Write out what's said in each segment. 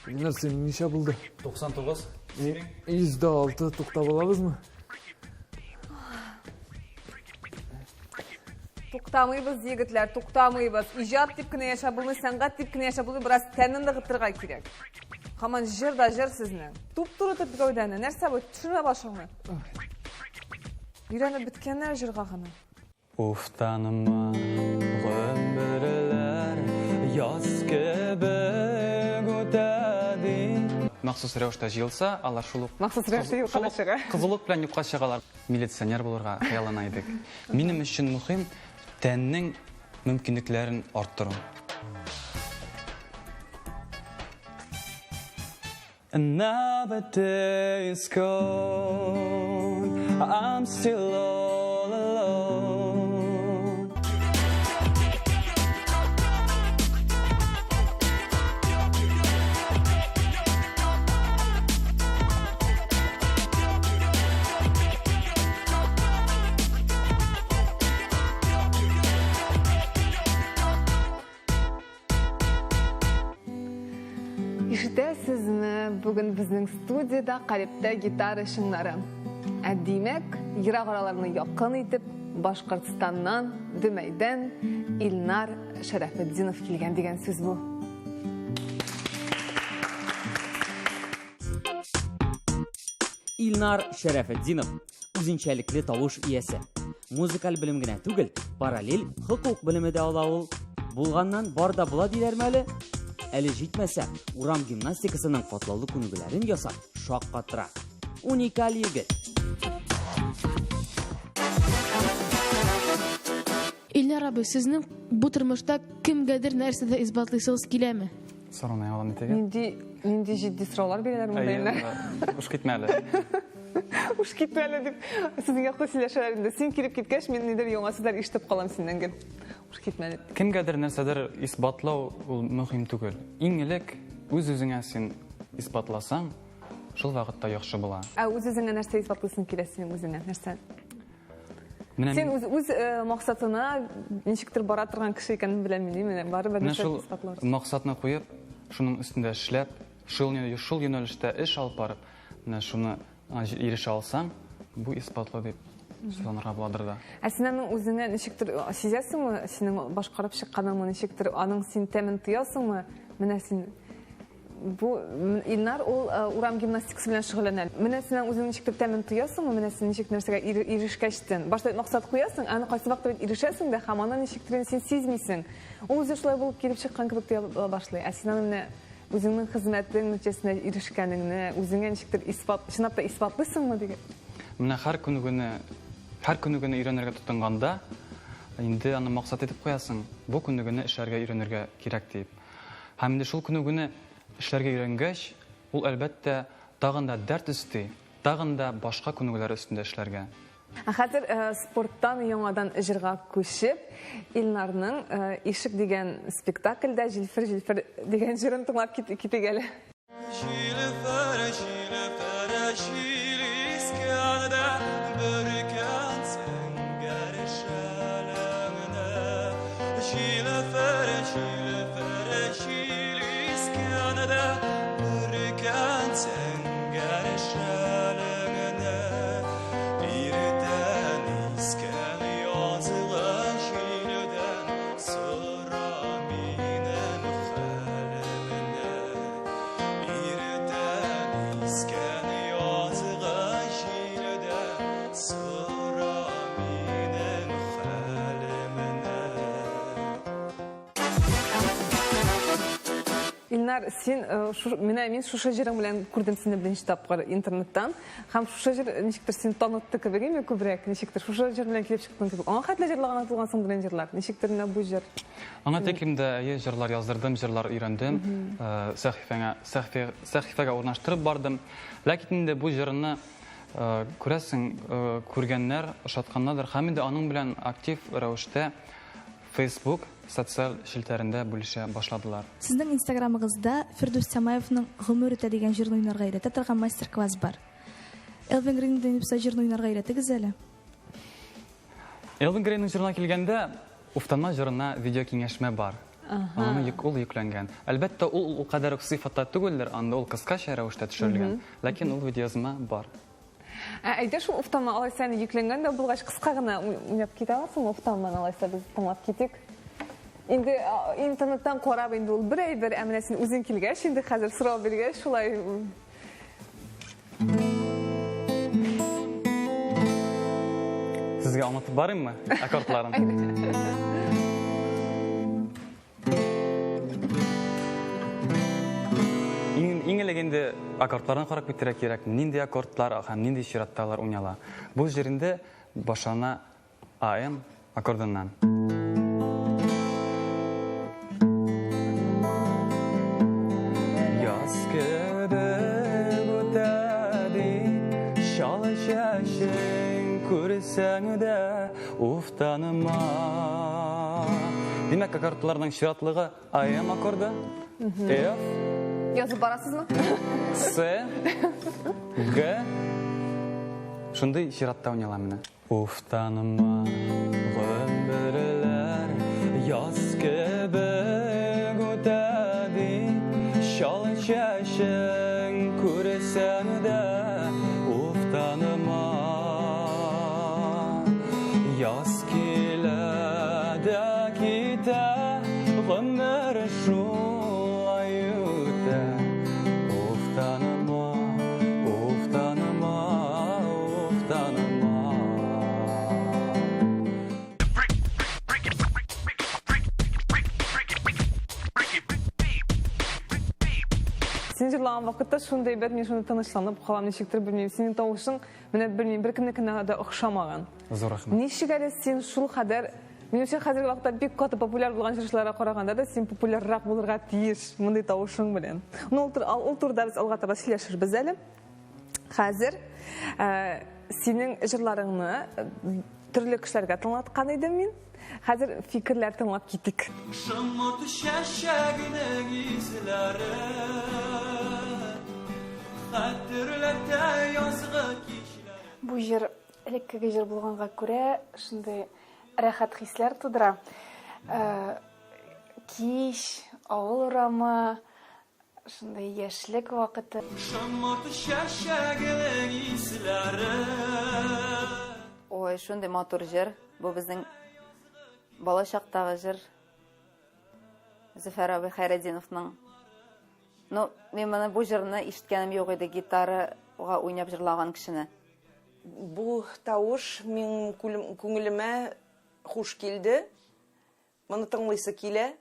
Илнар, синең ничә булды? 99. 106 туктап алабызмы? Туктамыйбыз, егетләр, туктамыйбыз. Иҗат дип кенә яшәп булмый, сәнгать дип кенә яшәп булмый, бераз тәнне ныгытырга кирәк. Һаман җыр да җыр сезнең. Туп-туры тот гәүдәне. Нәрсә бу? Төшермә башыңны. Өйрәнеп беткәннәр җырга гына. Уфтанма, гомерләр яз кебек үтә ди. Махсус рәвештә җыелса, алар шул ук Махсус рәвештә юкка да чыга. Кызулык белән юкка чыгалар. Милиционер булырга хыяллана идек. Минем өчен мөһим тәннең мөмкинлекләрен арттыру. Another day is gone, I'm still all alone. Ишетәсезме, бүген безнең студиядә Калебтә гитара чыңнары. Ә димәк, ерак араларны якын итеп, Башкортстаннан, Дөмәйдән Илнар Шәрәфетдинов килгән дигән сүз бу. Илнар Шәрәфетдинов үзенчәлекле тавыш иясе. Музыкаль белем генә түгел, параллель хокук белеме дә ала ул. Булганнан бар да була диләрме әле? Әле җитмәсә, урам гимнастикасының катлаулы күнегүләрен ясап, шаккатыра. Уникаль егет. Илнар абый, сезнең бу тормышта кемгәдер нәрсә дә исбатлыйсыгыз киләме? Сорауны яңадан әйтегез. Нинди нинди җитди сораулар бирәләр монда инде. Уш китмә әле. Уш китмә әле дип сезнең якта сөйләшәләр инде. Син килеп киткәч, мин нидер яңа сүзләр ишетеп калам синнән гел. Уш китмә әле. Кемгәдер нәрсәдер исбатлау ул мөһим түгел. Иң элек үз-үзеңә син исбатласаң, шул вакытта яхшы була. Ә үз-үзеңә нәрсә исбатлыйсың килә синең үзеңә? Нәрсә? Менә Син үз үз э, максатына ничектер бара торган кеше икәнен беләм мин, менә барыбер Менә шул максатны куеп, шуның өстендә эшләп, шул шул юнәлештә эш алып барып, менә шуны ирешә алсаң, бу исбатлы дип санарга буладыр да. Ә син аның үзеңә ничектер сизәсеңме, синең башкарып чыкканыңны ничектер, аның син тәмен тоясыңмы? Менә син Бу Илнар ул э, урам гимнастикасы белән шөгыльләнә. Менә син үзең ничек тәмен тоясыңмы? Менә син ничек нәрсәгә ирешкәчтен. Башта максат куясың, аны кайсы вакытта бит ирешәсең дә һәм аны ничектер син сизмисең. Ул үзе шулай булып килеп чыккан кебек тоя башлый. Ә син аны менә үзеңнең хезмәтең нәтиҗәсендә ирешкәнеңне, үзеңә ничектер исбат, чынлап та исбатлыйсыңмы дигән. Менә һәр күнегүне, һәр күнегүне өйрәнергә тотынганда, инде аны максат итеп куясың, бу күнегүне эшләргә өйрәнергә кирәк дип. Һәм инде шул күнегүне эшләргә өйрәнгәч, ул, әлбәттә, тагын да дәрт өсти, тагын да башка күнегүләр өстендә эшләргә. Ә хәзер спорттан яңадан җырга күчеп, Илнарның Ишек дигән спектакльдә Җилфер-җилфер дигән җырын тыңлап китик әле. Җилфер, җилфер, җил искәндә бөркән зәңгәр шәлеңне. Җилфер, җилфер, җил искәндә бөркән зәңгәр шәлеңне. Иртән искән язгы җилдән сора минем хәлемне. Иртән искән язгы җилдән сора минем хәлемне. Илнар, син э, менә мин шушы җырың белән күрдем сине беренче тапкыр интернеттан. Һәм шушы җыр ничектер сине танытты кебек, име күбрәк, ничектер шушы җыр белән килеп чыктың кебек. Аңа хәтле җырлаган булгансың белән җырлар. Ничектер менә бу җыр. Аңа тиклем дә әйе җырлар яздырдым, җырлар өйрәндем. Э, сәхифәңә сәхифәгә урнаштырып бардым. Ләкин инде бу җырны э, күрәсең, күргәннәр, ошатканнардыр һәм инде аның белән актив рәвештә Facebook социаль челтәрендә бүлешә башладылар. Сезнең инстаграмыгызда Фирдүс Тямаевның Гомер үтә дигән җырын уйнарга өйрәтә торган мастер-класс бар. Элвин Грейның Нипса җырын уйнарга өйрәтегез әле. Элвин Грейның җырына килгәндә, Уфтанма җырына видеокиңәшмә бар. Аны йөк ул йөкләнгән. Әлбәттә, ул ул кадәр үк сыйфатта түгелдер, анда ул кыскача рәвештә төшерелгән, ләкин ул видеоязма бар. Ә әйдә шул уфтанма алайса әле йөкләнгән дә булгач кыска гына уйнап китә аласыңмы уфтанманы алайса без тыңлап китик. Инде интернеттан карап инде ул бер әйбер, ә менә син үзең килгәч инде хәзер сорау биргәч шулай Сезгә аңлатып барыйммы аккордларын? Иң, иң элек инде аккордларын карап китәргә кирәк. Нинди аккордлар һәм нинди чиратта алар уйнала. Бу җирендә башлана АМ аккордыннан. Яз кебек үтә дип, чал чәчең күрсәң дә уфтанма. Димәк, аккордларның чиратлыгы АМ аккорды, F, Язып барасызмы? С, Г. Шундый чиратта уйнала менә. Уфтанма, гомерләр яз кебек үтә дип, чал чәчең күрсәң дә, уфтанма. Яз килә дә китә, гомер шулай үтә. Уфтанма, уфтанма, уфтанма. Син җырлаган вакытта шундый әйбәт, мин шундый тынычланып калам, ничектер белмим. Синең тавышың менә белмим, беркемнекенә дә охшамаган. Зур рәхмәт. Ничек әле син шул кадәр Минемчә, хәзерге вакытта бик каты популяр булган җырчыларга караганда да син популяррак булырга тиеш мондый тавышың белән. Ну, ул турыда без алга таба сөйләшербез әле. Хәзер э, синең җырларыңны э, төрле кешеләргә тыңлаткан идем мин. Хәзер фикерләр тыңлап китик. Шомырт чәчәгенең изләре Хәтерләтә язгы кичләр. Бу җыр элеккеге җыр булганга күрә, шундый рәхәт хисләр тудыра. Э, кич, авыл урамы, шундый яшьлек вакыты. Шомырт чәчәгенең исләре. Ой, шундый матур җыр. Бу безнең балачактагы җыр. Зөфәр абый Хәйретдиновның. Ну, мин моны бу җырны ишеткәнем юк иде, гитарага уйнап җырлаган кешене. Бу тавыш мин күңелемә хуш килде. Моны тыңлыйсы килә.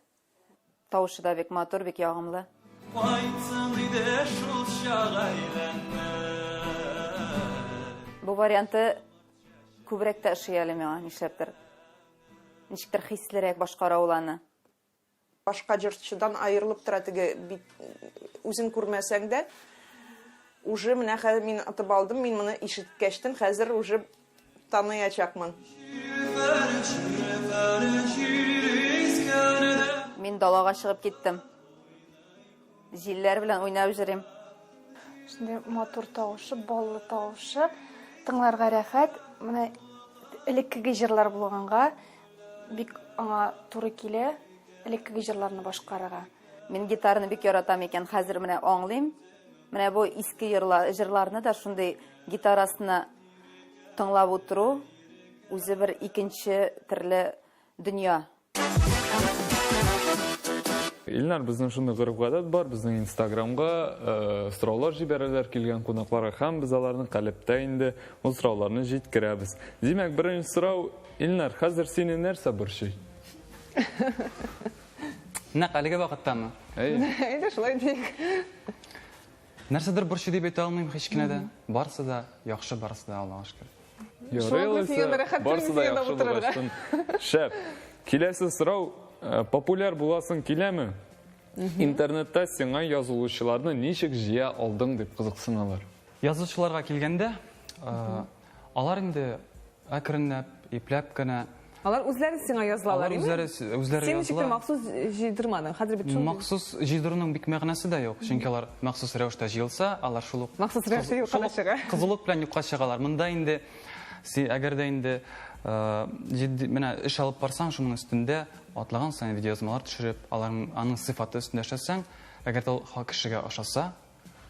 Тавышы да бик матур, бик ягымлы. Кайтсын иде шул чак әйләнеп. Бу варианты күбрәк тә ошый әле миңа, нишләптер. Ничектер хислерәк башкара ул аны. Башка җырчыдан аерылып тора теге бит үзен күрмәсәң дә уже менә хәзер мин отып алдым, мин моны ишеткәчтен хәзер уже таныячакмын. Мин далага чыгып киттем. Җилләр белән уйнап йөрим. Шундый матур тавышы, баллы тавышы. Тыңларга рәхәт. Менә элеккеге җырлар булганга бик аңа туры килә элеккеге җырларны башкарырга. Мин гитараны бик яратам икән, хәзер менә аңлыйм. Менә бу иске җырларны да шундый гитара астына тыңлап утыру үзе бер икенче төрле дөнья. Илнар, безнең шундый гореф-гадәт бар, безнең Инстаграмга э, сораулар җибәрәләр килгән кунакларга һәм без аларны калептә инде ул сорауларны җиткерәбез. Димәк, беренче сорау, Илнар, хәзер сине нәрсә борчый? Нәкъ әлеге вакыттамы? Әйе. Әйдә шулай диик. Нәрсәдер борчый дип әйтә алмыйм һич кенә дә. Барысы да яхшы, барысы да Аллага шөкер. Ярый алайса, барысы да яхшы булгачтын. Шәп. Киләсе сорау, э, популяр буласың киләме? Интернетта сиңа язылучыларны ничек җыя алдың дип кызыксыналар. Язучыларга килгәндә, э, алар инде әкренләп, ипләп кенә Алар үзләре сиңа язылалар, Алар үзләре үзләре Син ничектер языла. махсус җыйдырмадың. Хәзер бит шундый. Махсус җыйдыруның бик мәгънәсе дә юк, чөнки алар махсус рәвештә җыелса, алар шул ук Махсус рәвештә юкка да чыга. Кызулык белән юкка чыгалар. Монда инде әгәр дә инде Җитди, менә эш алып барсаң, шуның өстендә атлаган саен видеоязмалар төшереп, аларның аның сыйфаты өстендә эшләсәң, әгәр дә ул кешегә ошаса,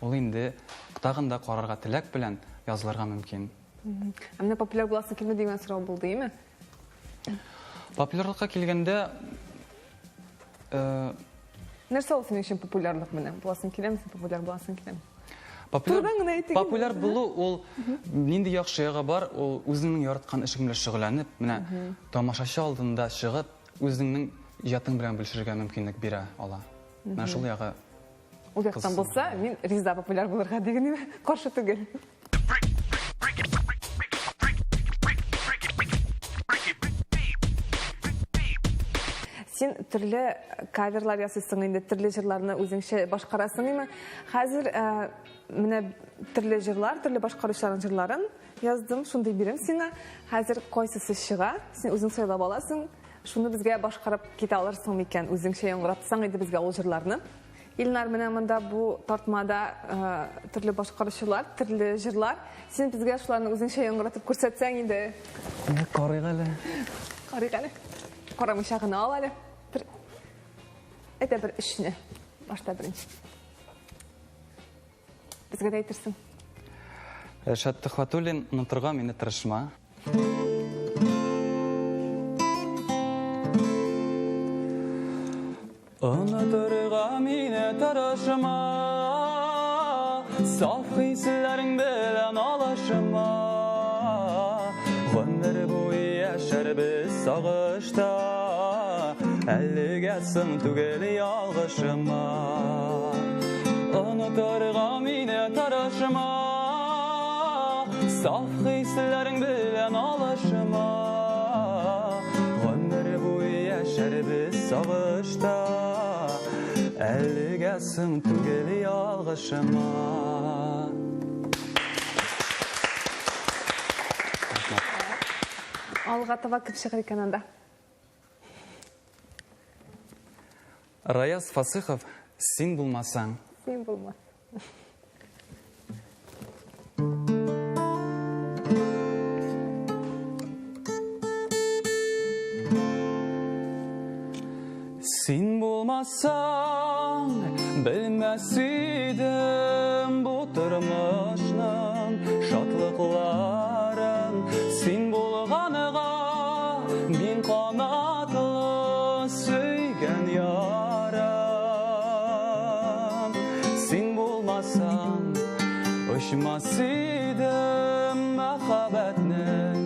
ул инде тагын да карарга теләк белән язылырга мөмкин. Ә менә популяр буласы килми дигән сорау булды, име? Популярлыкка килгәндә, Нәрсә ул синең өчен популярлык менә? Буласың киләме, син популяр буласың киләме? Популяр, Турыдан гына әйтегез. Популяр булу ул нинди яхшы ягы бар, ул үзеңнең яраткан эшең белән шөгыльләнеп, менә тамашачы алдында чыгып, үзеңнең иҗатың белән бүлешергә мөмкинлек бирә ала. Менә шул ягы. Ул яктан булса, мин риза популяр булырга дигән каршы түгел. Син төрле каверлар ясыйсың инде, төрле җырларны үзеңчә башкарасың име? Хәзер э, менә төрле җырлар, төрле башкаручыларның җырларын яздым, шундый бирем сиңа. Хәзер кайсысы чыга, син үзең сайлап аласың. Шуны безгә башкарып китә алырсың микән? Үзеңчә яңгыратсаң иде безгә ул җырларны. Илнар, менә монда бу тартмада э, төрле башкаручылар, төрле җырлар. Син безгә шуларны үзеңчә яңгыратып күрсәтсәң иде. Карыйк әле. Карыйк әле. Карамыйча гына ал әле. Бер әйтә бер өчне. Башта беренче. Безгә дә әйтерсең. Рәшат Төхвәтуллин, онытырга мине тырышма. Онытырга мине тырышма, Саф хисләрең белән алышма. Гомер буе яшәрбез сагышта, Әлегә соң түгел ялгышыма. Онытырга мине тырышма, Саф хисләрең белән алышма. Гомер буе яшәрбез сагышта, Әлегә соң түгел ялгышыма. Алга таба кем чыгыр икән анда? Раяз Фасыхов, син булмасаң. Син булмасаң. Син булмасаң, белмәс идем бу тормышның шатлыкларын. Син булганга мин канатлы сөйгән ярым. Син булмасаң, очмас идем мәхәббәтнең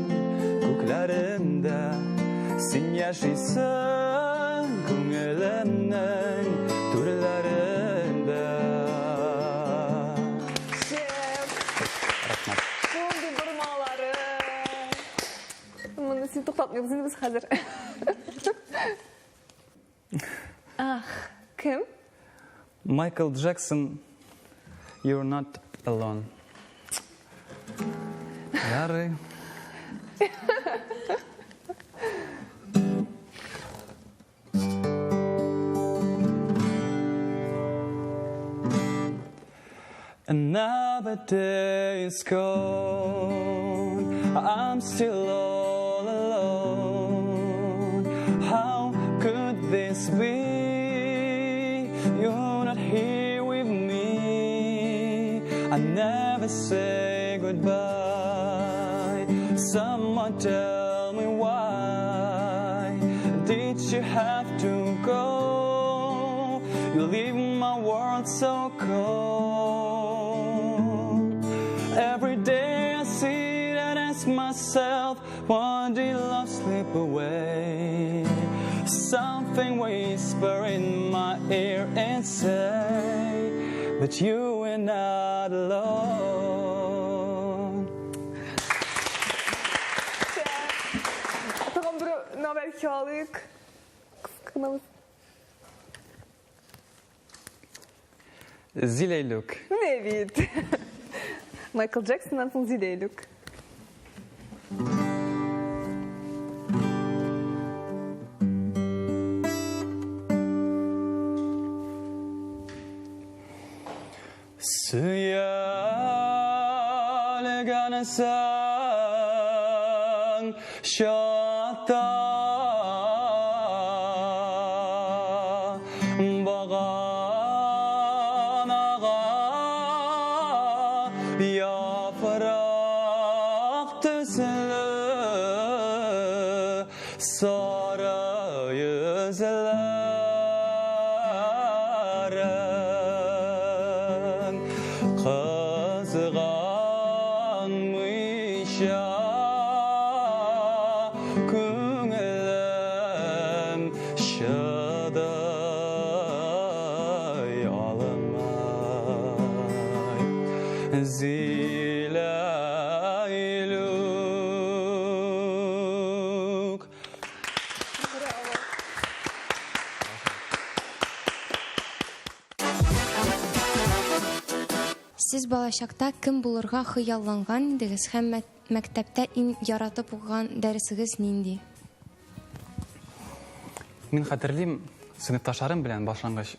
күкләрендә. Син яшисең күңелемнең түрләрендә. Шәп! Рәхмәт. Шундый бормалары. Моны син туктатмыйбыз инде без хәзер. Ах, кем? Майкл Джексон, You're Not Alone. Ярый. Another day is gone. I'm still all alone. How could this be? You're not here with me. I never say goodbye. Someone tell me why. Did you have to go? You leave my world so cold. Every day I sit and ask myself, why did love slip away? Something whisper in my ear and say that you were not alone. Тагын бер номер алыйк. Кыскынабыз. Зиләйлүк. Менә бит. Майкл Джексоннан соң Зиләйлүк. Сөялгән Чата баганага яфрак төсле сары йөзләрең кызганмыйча Күңелем чыдый алмай. Зилә Илүк. Сез балачакта кем булырга хыялланган идегез һәм мәктәптә иң яратып укыган дәресегез нинди? Мин хәтерлим, сыйныфташларым белән башлангыч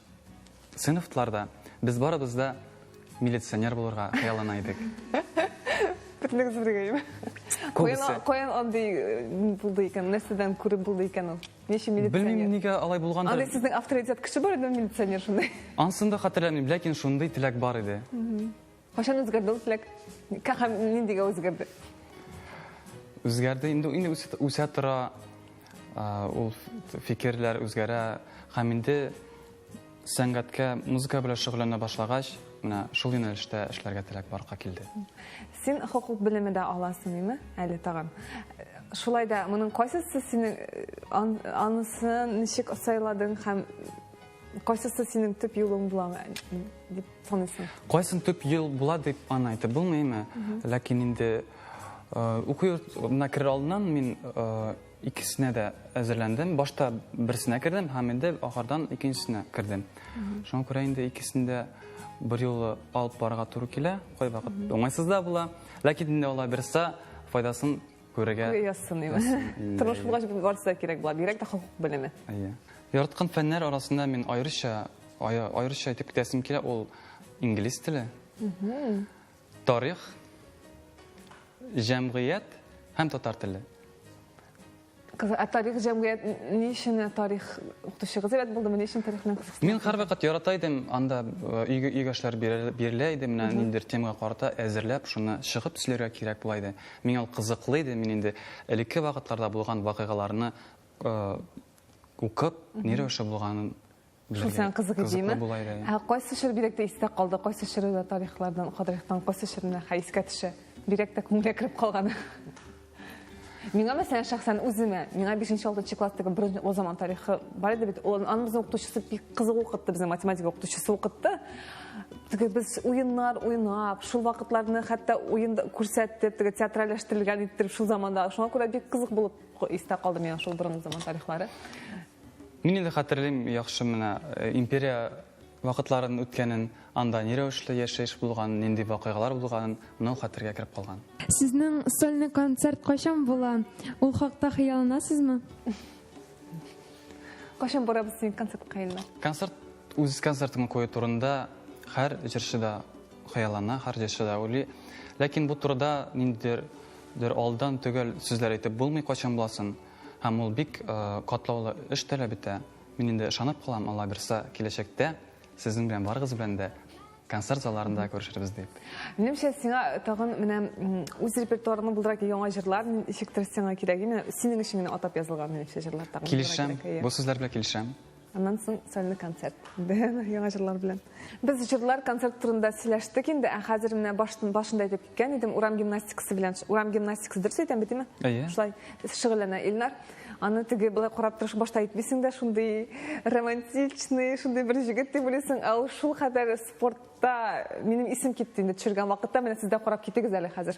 сыйныфларда без барыбыз да милиционер булырга хыяллана идек. Бөтенегез бергә име? Күбесе. Каян андый э, булды икән? Нәрсәдән күреп булды икән ул? Ничә милиционер? Белмим, нигә алай булгандыр. Андый сезнең авторитет кеше бар иде милиционер шундый? Ансын да хәтерләмим, ләкин шундый теләк бар иде. Кайчан үзгәрде ул теләк? Һәм ниндигә үзгәрде? Үзгәрде, инде инде үсә тора, ул фикерләр үзгәрә һәм инде сәнгатькә, музыка белән шөгыльләнә башлагач, менә шул юнәлештә эшләргә теләк барлыкка килде. Син хокук белеме дә аласың, име? Әле тагын. Шулай да моның кайсысы синең анысын ничек сайладың һәм кайсысы синең төп юлың була дип саныйсың? Кайсын төп юл була дип аны әйтеп булмыймы? Ләкин инде уку йортына керер алдыннан мин икесенә дә әзерләндем. Башта берсенә кердем һәм инде ахырдан икенчесенә кердем. Шуңа күрә инде икесен дә берьюлы алып барырга туры килә. Кайвакыт уңайсыз да була. Ләкин инде алай бирсә, файдасын күрергә язсын инде. Тормыш булгач барысы да кирәк була, бигрәк тә хокук белеме. Әйе. Яраткан фәннәр арасында мин аеруча аеруча әйтеп китәсем килә, ул инглиз теле. Тарих, җәмгыять һәм татар теле. Кыз, ә тарих, җәмгыять ни өчен тарих укытучыгыз әйбәт булдымы? Ни өчен тарих белән кызыксындың? Мин һәрвакыт ярата идем, анда өйгә өйгә эшләр бирелә иде, менә ниндидер темага карата әзерләп, шуны чыгып сөйләргә кирәк була иде. Миңа ул кызыклы иде, мин инде элекке вакытларда булган вакыйгаларны укып, ни рәвешле булганын Шул сиңа кызык идеме? Ә кайсы чор бигрәк тә истә калды? Кайсы чоры да тарихлардан, тарихтан кайсы чор менә искә төшә? Бигрәк тә күңелгә кереп калганы. Миңа мәсәлән, шәхсән үземә, миңа 5-6 класстагы беренче о заман тарихы бар иде бит. Ул аның безнең укытучысы бик кызык укытты, безнең математика укытучысы укытты. Теге без уеннар уйнап, шул вакытларны хәтта уен күрсәтеп, теге театральләштерелгән иттереп шул заманда. Шуңа күрә бик кызык булып истә калды миңа шул борынгы заман тарихлары. Мин инде хәтерлим яхшы менә империя вакытларын үткәнен, анда ни рәвешле яшәеш булганын, нинди вакыйгалар булганын, менә ул хәтергә кереп калган. Сезнең сольный концерт кайчан була? Ул хакта хыялланасызмы? Кайчан барабыз синең концертка, Илнар? Концерт, үз концертыңны кую турында һәр җырчы да хыяллана, һәр җырчы да уйлый. Ләкин бу турыда ниндидер бер алдан төгәл сүзләр әйтеп булмый, кайчан буласын. Һәм ул бик катлаулы эш таләп итә. Мин инде ышанып калам, Алла бирса, киләчәктә сезнең белән барыгыз белән дә концерт залларында күрешербез дип. Минемчә, сиңа тагын менә үз репертуарыңны булдыра яңа җырлар ничектер сиңа кирәк. Менә синең өчен генә атап язылган минемчә җырлар тагын. Килешәм, бу сүзләр белән килешәм. Аннан соң сольный концерт. Яңа җырлар белән. Без җырлар концерт турында сөйләштек инде, ә хәзер менә башында әйтеп киткән идем, урам гимнастикасы белән, урам гимнастикасы дөрес әйтәм бит, әйме? Әйе. Шулай шөгыльләнә Илнар. Аны теге болай карап торыш башта әйтмисең дә, шундый романтичный, шундый бер җегет дип уйлыйсың, ә ул шул кадәр спортта минем исем китте инде төшергән вакытта, менә сез дә карап китегез әле хәзер.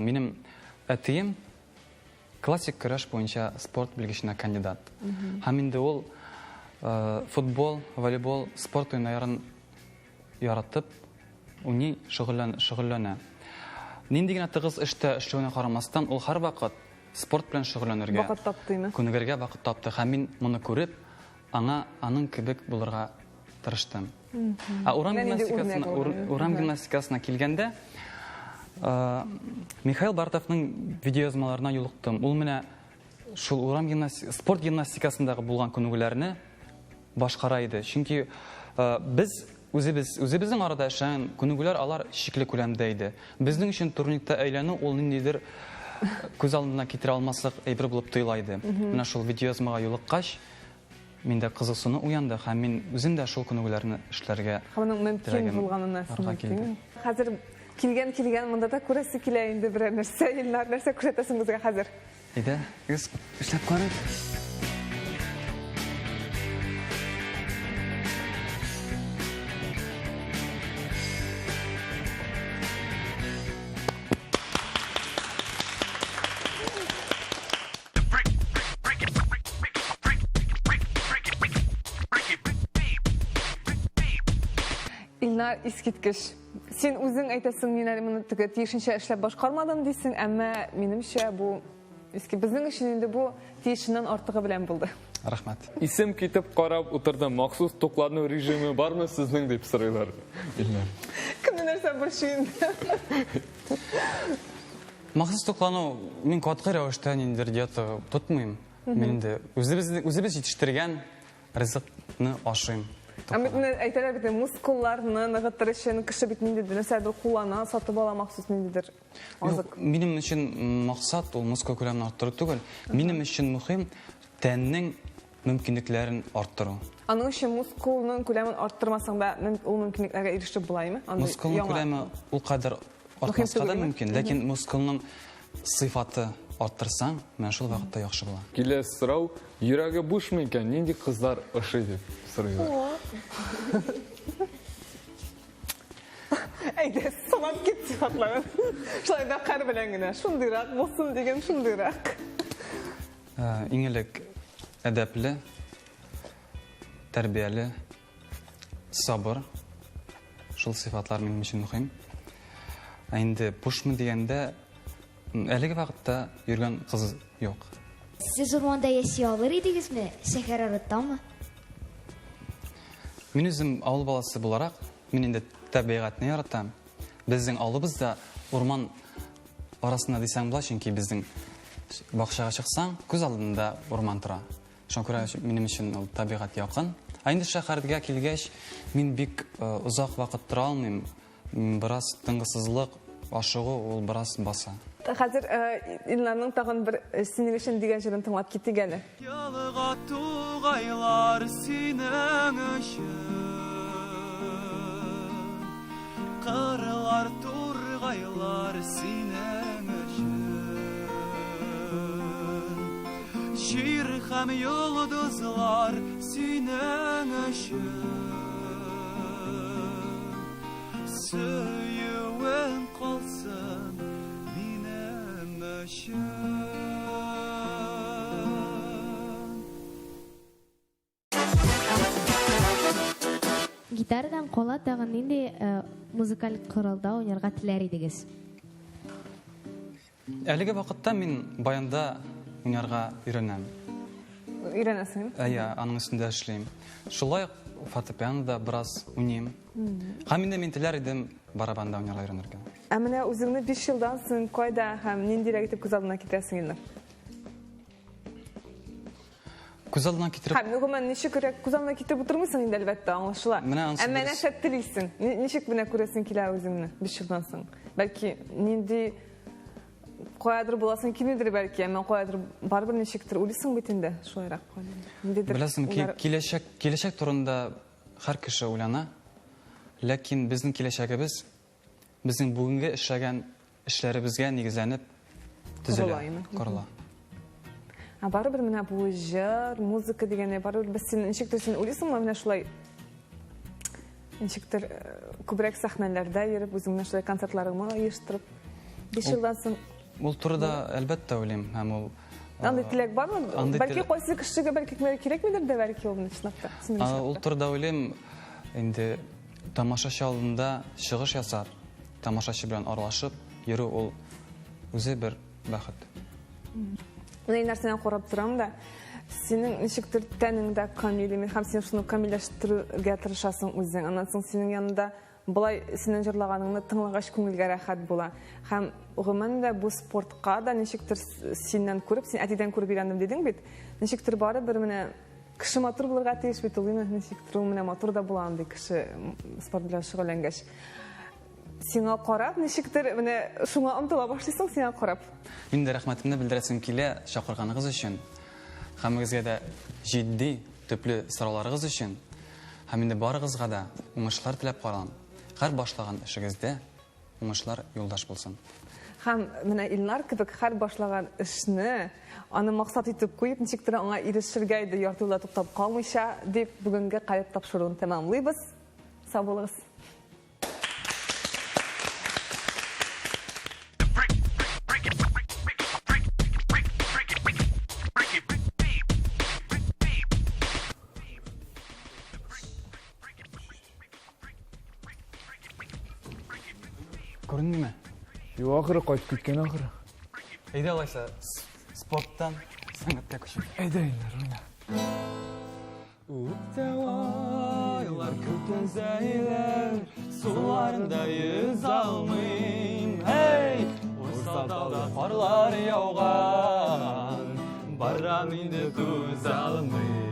Минем әтием классик көрәш буенча спорт белгеченә кандидат. Һәм инде ул э, футбол, волейбол, спорт уеннарын яратып, уйный, шөгыльлән, шөгыльләнә. Нинди генә тыгыз эштә эшләвенә карамастан, ул һәрвакыт спорт белән шөгыльләнергә, Вакыт тапты, күнегергә вакыт тапты. Һәм мин моны күреп, аңа аның кебек булырга тырыштым. Ә урам гимнастикасына, урам гимнастикасына килгәндә, э, Михаил Бартовның видеоязмаларына юлыктым. Ул менә шул урам гимнастик, спорт гимнастикасындагы булган күнегүләрне башкара иде. Чөнки э, без үзебез үзебезнең арада эшләгән күнегүләр алар чикле күләмдә иде. Безнең өчен турникта әйләнү ул ниндидер күз алдына китерә алмаслык әйбер булып тоела иде. Менә шул видеоязмага юлыккач, миндә кызыксыну уянды һәм мин үзем дә шул күнегүләрне эшләргә Һәм аның мөмкин булганына килде. Хәзер килгән килгән монда да күрәсе килә инде берәр нәрсә. Илнар, нәрсә күрсәтәсең безгә хәзер? Әйдә, эшләп карыйк. Илнар, искиткеч. Син үзең әйтәсең, мин әле моны теге тиешенчә эшләп башкармадым дисең, әмма минемчә бу иске безнең өчен инде бу тиешеннән артыгы белән булды. Рәхмәт. Исем китеп карап утырдым. Махсус туклану режимы бармы сезнең дип сорыйлар. Илнар. Кемне нәрсә борчый инде? Махсус туклану, мин катгый рәвештә ниндидер диета тотмыйм. Мин инде үзебез үзебез җитештергән ризыкны ашыйм. Ә бит менә әйтәләр бит, мускулларны ныгытыр өчен кеше бит ниндидер нәрсәдер куллана, сатып ала махсус ниндидер азык. Юк, минем өчен максат ул мускул күләмен арттыру түгел. Минем өчен мөһим тәннең мөмкинлекләрен арттыру. Аның өчен мускулның күләмен арттырмасаң да, ул мөмкинлекләргә ирешеп була, әйме? Мускулның күләме ул кадәр артмаска да мөмкин, ләкин мускулның сыйфаты арттырсаң, менә шул вакытта яхшы була. Киләсе сорау, йөрәге бушмы икән, нинди кызлар ошый дип сорыйлар. Әйдә, санап кит сыйфатларын. Шулай да кар белән генә, шундыйрак булсын диген, шундыйрак. Иң элек әдәпле, тәрбияле, сабыр. Шул сыйфатлар минем өчен мөһим. Ә инде бушмы дигәндә, әлеге вакытта йөргән кыз юк. Сез урманда яши алыр идегезме? Шәһәр арытамы? Мин үзем авыл баласы буларак, мин инде табигатьне яратам. Безнең авылыбыз да урман арасында дисәң була, чөнки безнең бакчага чыксаң, күз алдында урман тора. Шуңа күрә минем өчен ул табигать якын. Ә инде шәһәргә килгәч, мин бик э, озак вакыт тора алмыйм. Бераз тынгысызлык, ашыгу ул бераз баса. Хәзер э, Илнарның тагын бер э, Синең өчен дигән җырын тыңлап китик әле. Елга тугайлар синең өчен, Кырлар тургайлар синең өчен, Җир һәм йолдызлар синең өчен. Сөюең калсын минем өчен. Гитарадан кала тагын нинди э, музыкаль коралда уйнарга теләр идегез? Әлеге вакытта мин баянда уйнарга өйрәнәм. Өйрәнәсең? Әйе, аның өстендә эшлим. Шулай ук фортепианода бераз уйныйм. Һәм инде мин теләр идем барабанда уйнарга өйрәнергә. Ә менә үзеңне 5 елдан соң кайда һәм ниндирәк итеп күз алдына китерәсең, Илнар? Күз алдына китереп... Һәм гомумән ничегрәк күз алдына китереп утырмыйсың инде, әлбәттә, аңлашыла. Менә анысы Әмма дөрес. нәрсә телисең? Ничек менә күрәсең килә үзеңне 5 елдан соң? Бәлки нинди Каядыр буласың килмидер бәлки, әмма каядыр барыбер ничектер уйлыйсың бит инде шулайрак. Ниндидер Беләсең, уйлар- киләчәк, киләчәк турында һәр кеше уйлана. Ләкин безнең киләчәгебез безнең бүгенге эшләгән эшләребезгә нигезләнеп төзелә, Корыла, әйме? корыла. Ә барыбер менә бу җыр, музыка дигәне барыбер без син ничектер син уйлыйсыңмы менә шулай ничектер күбрәк сәхнәләрдә йөреп, үзеңнең шулай концертларыңны оештырып, 5 елдан соң Ул турыда әлбәттә уйлыйм һәм ул андый теләк бармы? Андый Бәлки кайсы кешегә бәлки кемгә кирәкмидер дә бәлки ул чынлап та. Синең Ул турыда уйлыйм, инде тамашачы алдында чыгыш ясап, тамашачы белән аралашып йөрү ул үзе бер бәхет. Менә нәрсәне карап торам да, синең ничектер тәнең дә камил имеш, һәм син шуны камилләштерергә тырышасың үзең. Аннан соң синең янында болай синең җырлаганыңны тыңлагач күңелгә рәхәт була. Һәм гомумән дә бу спортка да ничектер синнән күреп, син әтидән күреп өйрәндем дидең бит. Ничектер барыбер менә кеше матур булырга тиеш бит ул, ничектер ул менә матур да була андый кеше спорт белән шөгыльләнгәч. Сиңа карап, ничектер менә шуңа омтыла башлыйсың, сиңа карап. Мин дә рәхмәтемне белдерәсем килә чакырганыгыз өчен. Һәммәгезгә дә җитди, төпле сорауларыгыз өчен. Һәм инде барыгызга да уңышлар теләп калам. Һәр башлаган эшегездә уңышлар юлдаш булсын. Һәм менә Илнар кебек һәр башлаган эшне аны максат итеп куеп, ничектер аңа ирешергә иде, ярты юлда туктап калмыйча, дип бүгенге Калеб тапшыруын тәмамлыйбыз. Сау булыгыз. Күренмиме? Юк, ахыры кайтып киткән ахыры. Әйдә алайса, спорттан сәнгатькә күчик. Әйдә, Илнар, уйна. Үтә айлар, көтен зәйләр, суларында йөз алмыйм. Һей, Урсал тауда карлар яуган, барам инде түзә алмыйм.